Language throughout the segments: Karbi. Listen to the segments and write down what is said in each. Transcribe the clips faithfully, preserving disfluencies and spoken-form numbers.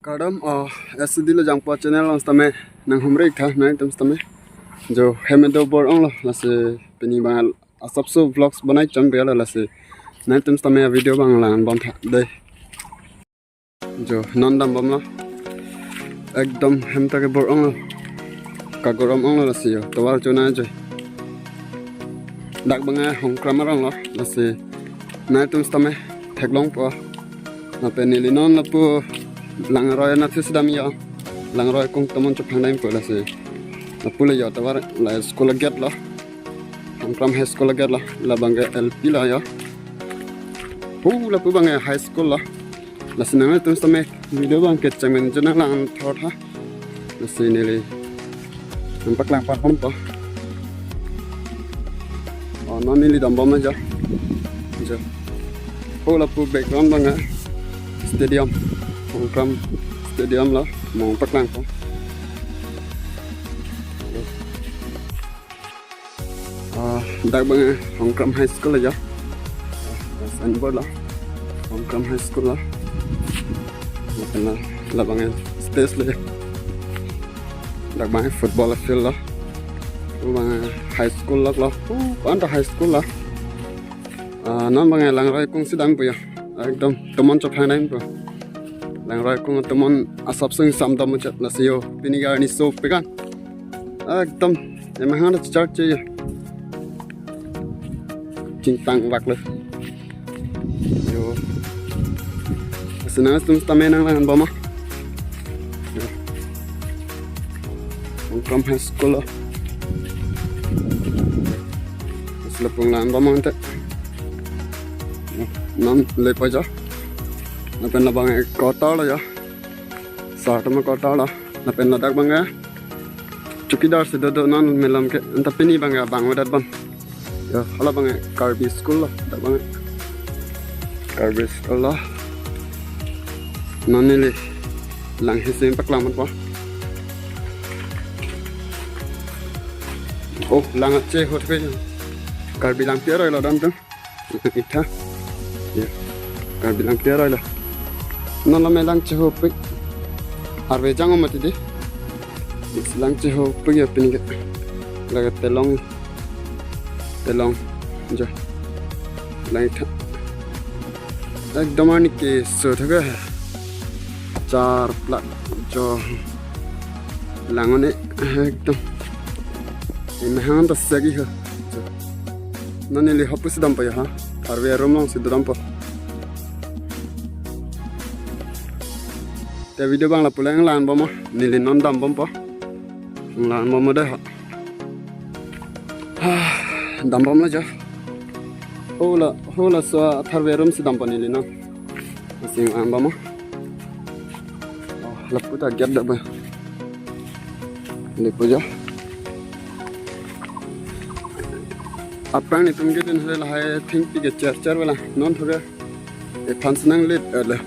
Kardom, oh, S D Lojangpo channel along sitame nanghumri tha, nangtum sitame. Jo, hem do bor-onglo, lasi pini abang asapso vlogs banai cham belo, lasi nangtum sitame video abang lang bom tha dei. Jo, non dambomlo. Ekdom hem ta ke bor-onglo. Kagorom onglo lasi yo. Tovar chona jo. Dak abang Hongkram aronglo lasi. Nangtum sitame theklongpo. Lapen neli non lapu langroi anatthu si dam yo. Langroi kung tomon chepang dampo lasi. Lapu le yo tovar la school gate lo. Hongkram High School gate lo. Labang ke L P lo yo. Hu lapu abang high school lo. Lasi nangtum sitame video abang kecheng men jo nanglang thot ha. Lasi neli nangpaklang pon pon po. Oh, non neli dambom aja. Jo. Hu lapu background abang stadium. Hongkram Stadium lo. Mo paklang po. Ah, dak abang Hongkram High School aja. Ah, signboard lo. Hongkram High School lo. Lapen labang stage lo. Dak abang football field lo. Abang high school lo lo. Uh, anta high school lo. Ah, non abang langroi kung si dampo ya. Ekdom tomon chepang dampo. Langroi kung tomon asapso ingsam dam chet lasi yo. Pini arni sopik an. Ekdom emahang ta char che yo. Chingtang vak lo. Yo. Lasi nangtum sitame nanglang bom ma. Yo. Hongkram High School lo. Lasi lapu lang bom ma ante. Non lepo jo. Lapen labang quarter lo jo. Sartama quarter lo. Lapen ladak abang chowkidar si dodo non melam ke. Anta pini abang bang wadat bang. Yo, hala abang Karbi school lo, dak abang Karbi school lo. Non neli lang hisi paklang pon po. Oh, lang ache hot ke. Karbi lang piar lo dam tum. Itha. Ya. Karbi lang piar lo. Non la me lang chehopik. Arve jang mati dei. Lang chehopik ya pini ke. Lake telong. Telong. Jo. Lang itha. Ekdom arni keso thak ke. Char plak jo. Lang one ekdom. Emahang ta segi ho. Jo. Non neli hapu si dampo ya ha. Tharve arum along si dampo. Te video abang lapu lang lang bom ma. Neli non dambom po. Lang bom ma dei ha. Ah, dambom lo jo. Hu la, hu laso tharve arum si dampo neli non. Lasi lang bom ma. Oh, lapu ta gate dak abang. Lepo jo. Aphrang netum ke din hale lahai thengpi ke cher cher wala non thore. Ephan si nanglet ale.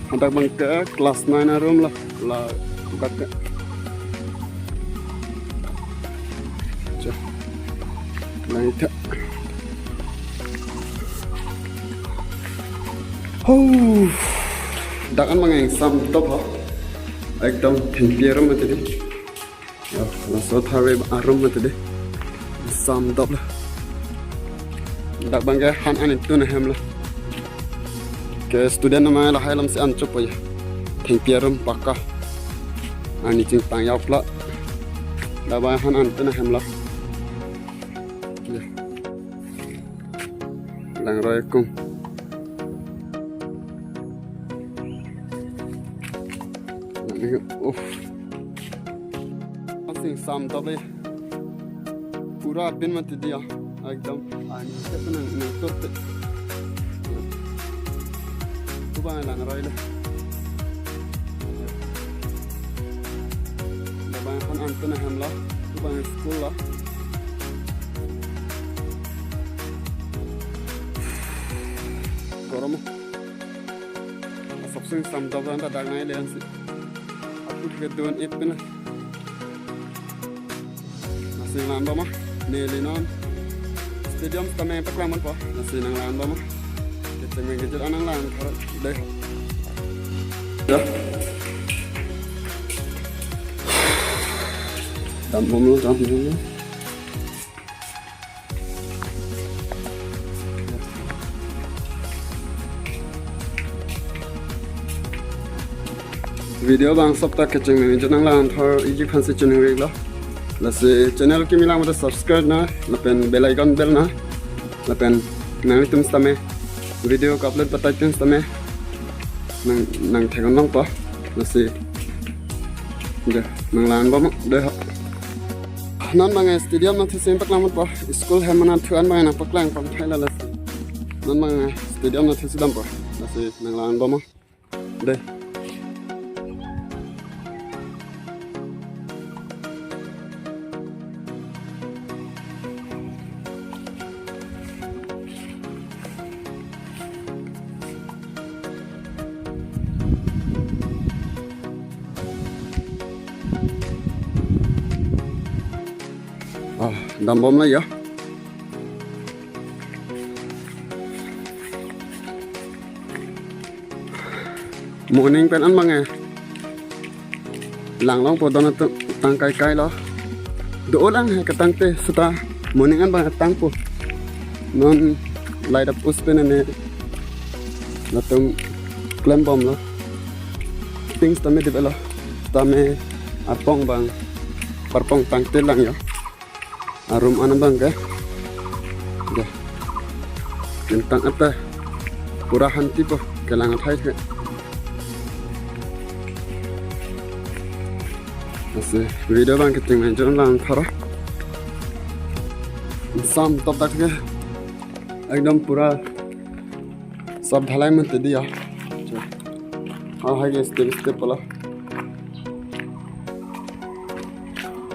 Hadak abang ke class nine arum lo. La buka ke. Jo. Lang itha. Ho. Dak an abang ingsam dop ho. Ekdom thengpi arum mati dei. Yo, laso tharve arum mati dei. Ingsam dop lo. Dak abang ke han anitun ahem lo. Ke student nama lahai lam si an chopo ya. Thengpi arum paka. Arni chingtang yau pla. Dak abang han anitun ahem lo. Ya. Langroi kung. Uff. Asing sam tablet. Pura bin mati dei ya. Ekdom. Arni se penang nang turte. Tu abang langroi le. Labang han anitun ahem lo. Tu abang school lo. Gorom. Asapso ingsam dop anta dak nai le ansi. Aput ke don ip na. Lasi lang bom ma. Neli non stadium sitame paklang pon po. Lasi nanglang bom ma. Kejut anang lang thar dei. Ya. Dambomlo, dambomlo. Video bang sop ta kecheng nang jut nang lang thar iji phansi channel rik lo. Lasi channel kimi lang mate subscribe nang, lapen bell icon bell nang. Lapen nanglitum sitame video ka-upload patai tin sitame nang, nang theklong po. Lasi. Dei, nang lang bom dei ho. Non bang stadium nangthusi paklang po. School hem mena thu an bang nangpaklang pon thai la lasi. Non bang stadium nangthusi dam po. Lasi nang lang bom. Dei. Ah, dambom la ya. Moning pen an bang eh. Langlong po don atum tang kaikai lo. Do lang he ketangte seta moning an bang tangpo. Non light up post pen ne latum klembomlo. Things tame dip lo. Tame arpong bang. Parpong tangte lang yo. Arum an bang ke. Dei. Nentang ata. Pura hanti po kelang athai ke. Lasi video bang kecheng nang jut nang lang thar. Sam top tak ke. Ekdom pura sab dhalai mante dei ya. Ah, hai ke step step pala.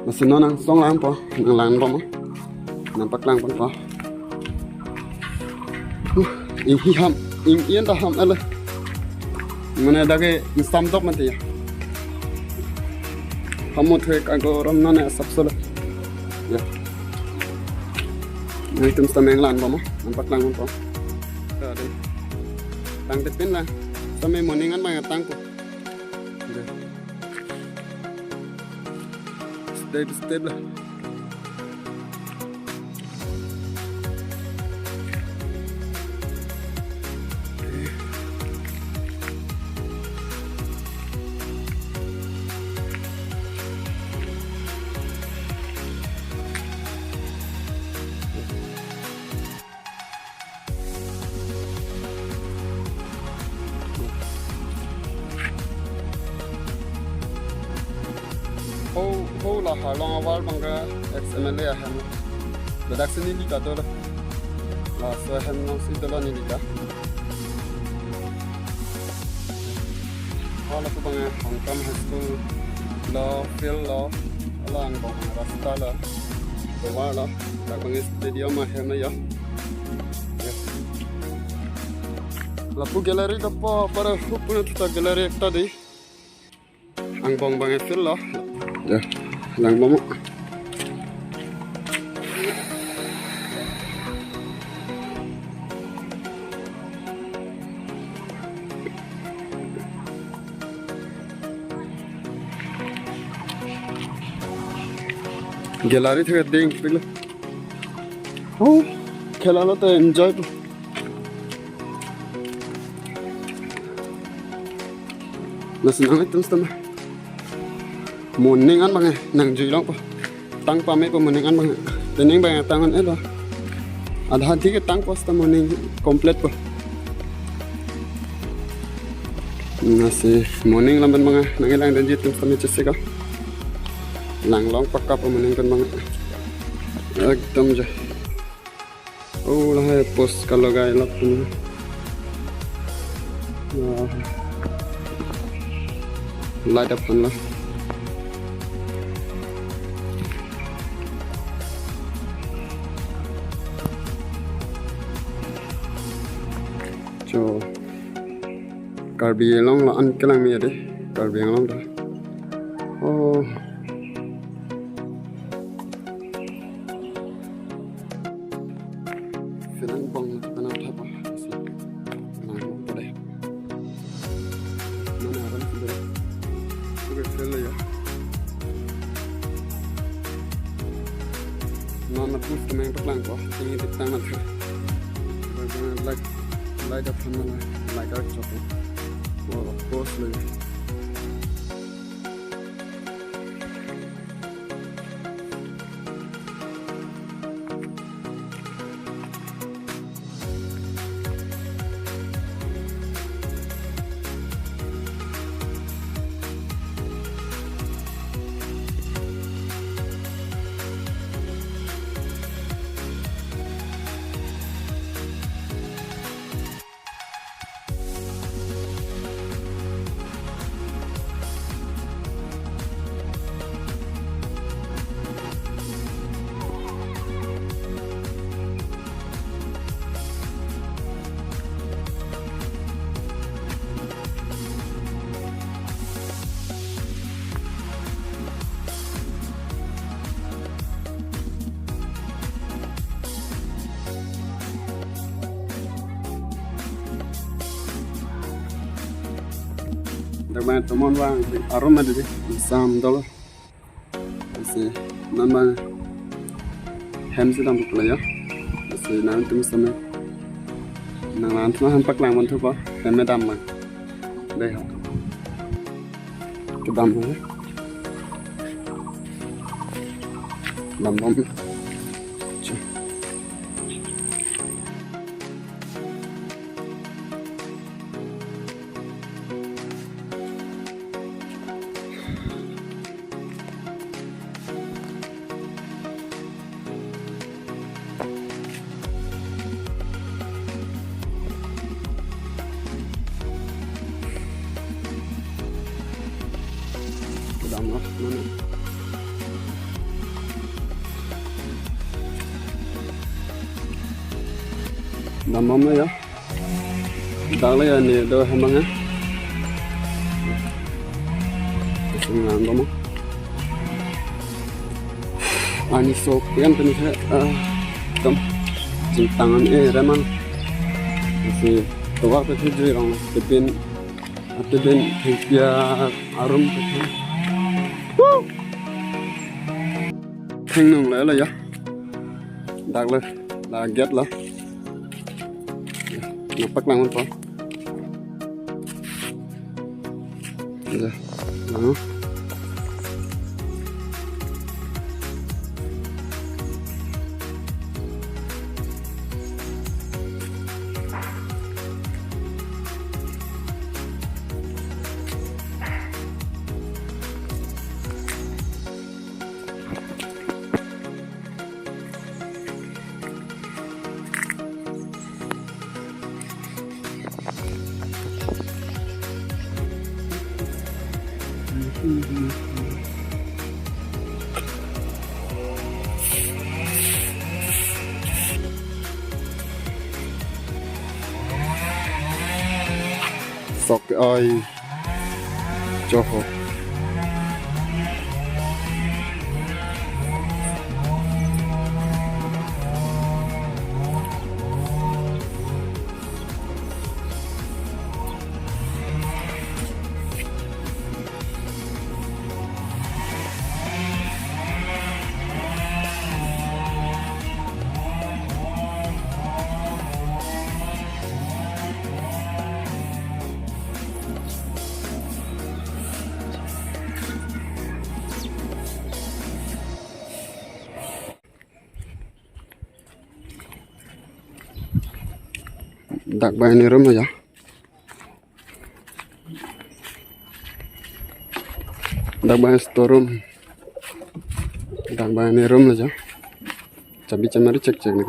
Lasi non nang song lang po, nang lang bom. Nangpaklang pon po. Uh, inghi ham, ingyen ta ham ele. Mane dak ke insam dok mante ya. Ham mo thek ago ram nane asap solo. Ya. Nangtum sitame lang bom, nangpaklang bom. Ya, dei. Tangte pen la. Sitame moning an bang tangpo. Dei. Step step la. Ho, ho la Harlong aval bang ke ex M L A ahem. Ladak si neli ta do la. Laso ahem along si dolo neli ta. Hala pu bang Hongkam High School lo, field lo, hala angbong rasta lo, tovar lo, dak bang stadium ahem lo ya. Ya. Lapu gallery dopo, para hup punya tuta gallery ekta dei. Angbong bang field lo. Ya, lang bom. Gallery thek ding pilo. Oh, khela lo ta enjoy. Lasi nangtum sitame moning an bang nang jui long po. Tang pame po moning an bang. Tening bang tang an elo. Adha thik tang po seta moning complete po. Lasi moning lam pen bang nang ilang dan jitum sitame chesik ko. Lang long pakka po moning pen bang. Ekdom je. Oh, lahai post kalogai lap pun. Wah. Light up pon lo. Cho. Karbi Anglong lo an kelang me dei. Karbi Anglong ta. Oh. Field angbong na penang thapa. Fill ya. Non na post kemeng paklang ko, tinggi di tang nanti. Light, light up mana, light up chopo. Oh, post le. Dak bang tomon bang arum ada di sam dolo. Lasi non bang hem si dam pukla ya. Lasi nangtum seme nang lan thuma hem paklang man thupo hem dam bang. Dei ho. Kedam ho. Dam bom. Chu. Kedam lo, mana? Dam bom lo ya. Dak le ya ne do hem bang ya. Kesengan do mo. Ani sok yan pen se, ah, tom. Jingtangan eh reman. Si towa pe thu jui rong tebin, tebin thengpia arum pe thu. Woo! Thengnung le lo ya. Dak le la gate lo. Nang paklang man po. Ya, lang. Sok ai. Choho. Dak bang ne room lo ya. Dak bang store room. Dak bang ne room lo ya. Chabi chamari chek chek ne.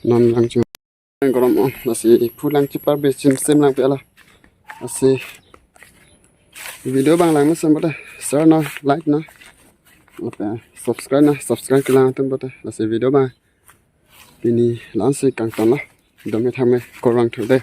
Non lang chu. Gorom on, lasi phu lang chipar be sim sim lang pe ala. Lasi video bang lang mesen bote, share na, like na, lapen subscribe na, subscribe kelang atum bote. Lasi video bang pini la-an si kangton lo, dome thame korang thu dei.